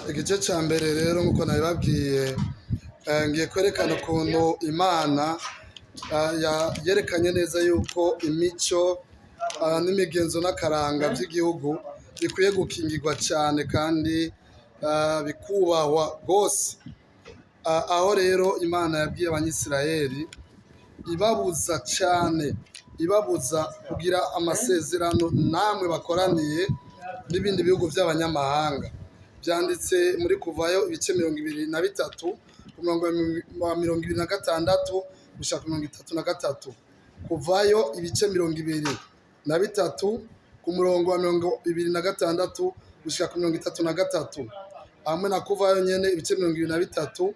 Igice cya mbere rero, nk'uko nabibabwiye, ngiye kwerekana ukuntu Imana yerekanye neza yuko imico n'imigenzo n'akaranga by'igihugu bikwiye gukingirwa cyane kandi bikubahwa rwose. Aho rero Imana yabwiye Abanyisirayeli, ibabuza cyane, ibabuza kugira amasezerano namwe bakoraniye n'ibindi bihugu by'abanyamahanga. Byanditse muri Kuvayo ibice 23, ku murongo wa 26 gushika ku 33. Kuvayo ibice 23, ku murongo wa 26 gushika ku 33, hamwe na Kuvayo nyene ibice 23,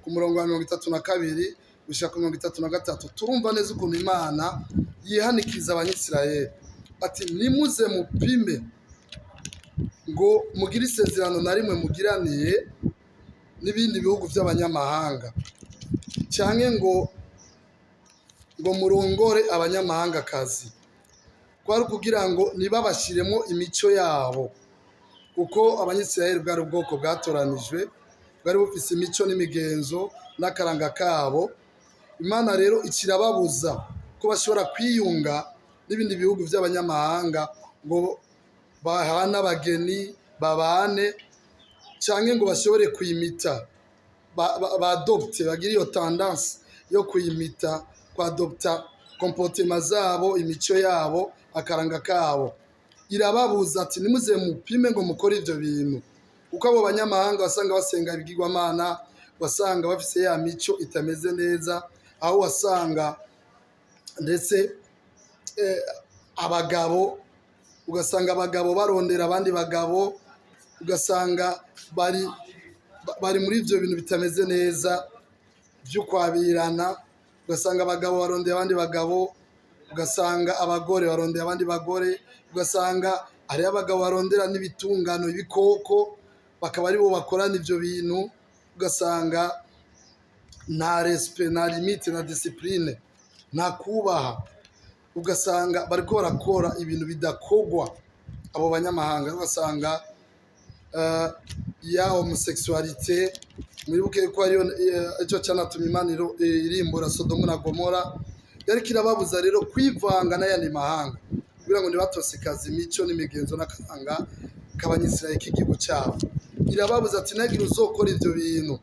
ku murongo wa 32 gushika ku 33. Turumva neza ukuntu Imana yihanikiza Abanyisirayeli ati: "Nimuze mupime ngo mugire isezerano na rimwe mugiraniye n'ibindi bihugu by'abanyamahanga, canke ngo murongore abanyamahangakazi." Kwari ukugira ngo ntibabashiremo imico yabo, kuko Abanyisirayeli bwari ubwoko bwatoranijwe, bwari bufise imico n'imigenzo n'akaranga kabo. Imana rero ikirababuza ko bashobora kwiyunga n'ibindi bihugu by'abanyamahanga, ngo bahane abageni, babane, canke ngo bashobore kwimita, badopte, bagire iyo tendance yo kwimita, kwadopta comportement zabo, imico yabo, akaranga kabo. Irababuza ati: "Nimuze mupime ngo mukore ivyo bintu," kuko abo banyamahanga wasanga basenga ibigirwamana, wasanga bafise ya mico itameze neza, aho wasanga ndetse abagabo, ugasanga abagabo barondera abandi bagabo, ugasanga bari muri ibyo bintu bitameze neza byo kwabirana, ugasanga abagabo barondeye abandi bagabo, ugasanga abagore barondeye abandi bagore, ugasanga hariho abagabo barondera n'ibitungano, ibikoko, bakaba aribo bakorana ibyo bintu, ugasanga nta respect, nta limite, na discipline, nta kubaha, ugasanga bariko barakora ibintu bidakogwa abo banyamahanga, ugasanga ya homosexualité. Mwibuke ko ariyo ico canatumye Imana irimbura Sodomu na Gomora. Yariko irababuza rero kwivanga n'ayandi mahanga kugira ngo ntibatosekaze imico n'imigenzo n'akaranga k'Abanyisirayeli, k'igihugu cyabo. Irababuza ati: "Ntagire uzokora ivyo bintu,"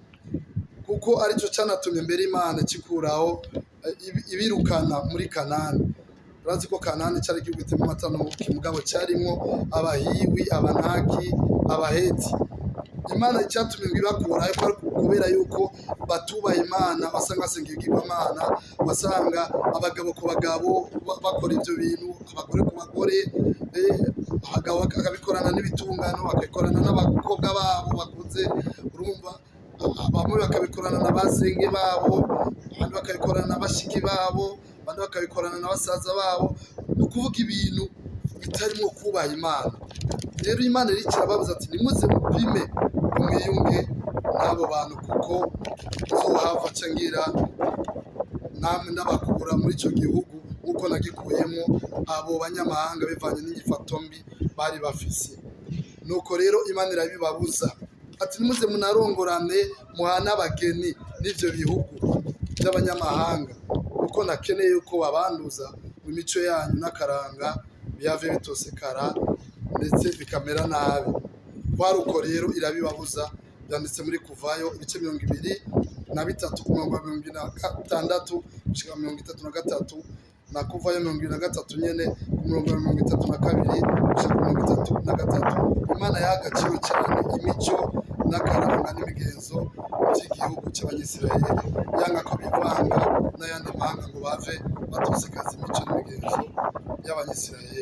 kuko aricyo canatumye mbere Imana ikikuraho, ibirukana muri Kanani. Urazi ko Kanani cyari igihugu gitema amata n'ubuki, mugabo cyarimwo Abahiwi, Abanaki, Abaheti. Imana icyatumye ngo ibakurayo ko ari kubera yuko batubaha Imana, wasanga basenga ibigirwamana, wasanga abagabo ku bagabo bakora ibyo bintu, abagore ku bagore, abagabo bakabikorana n'ibitungano, bakabikorana n'abakobwa babo bakuze, urumva, bamwe bakabikorana na basenge babo, abandi bakabikorana na bashiki babo, abandi bakabikorana na basaza babo. Ni ukuvuga ibintu bitarimo kubaha Imana. Rero Imana iricara babuze ati: "Nimuze mupime ngo mwiyunge n'abo bantu, kuko nzohava nca ngira namwe ndabakura muri icyo gihugu nk'uko nagikuyemo abo banyamahanga, bivanye n'inyifato mbi bari bafise." Nuko rero Imana irabibabuza ati: "Nimuze munarongorane, muhane abageni n'ivyo bihugu by'abanyamahanga, kuko nakeneye yuko babanduza mu mico yanyu n'akaranga, bihave bitosekara ndetse bikamera nabi." Kwari uko rero irabibabuza. Byanditse muri Kuvayo ibice 23, ku murongo wa 26 gushika 33, na Kuvayo 23 nyene, ku murongo wa 32 gushika 33. Imana yaha agaciro cyane imico n'akaranga n'imigenzo by'igihugu cy'Abanyisirayeli, yanga ko bivanga n'ayandi mahanga ngo bave batosekaza imico n'imigenzo y'Abanyisirayeli.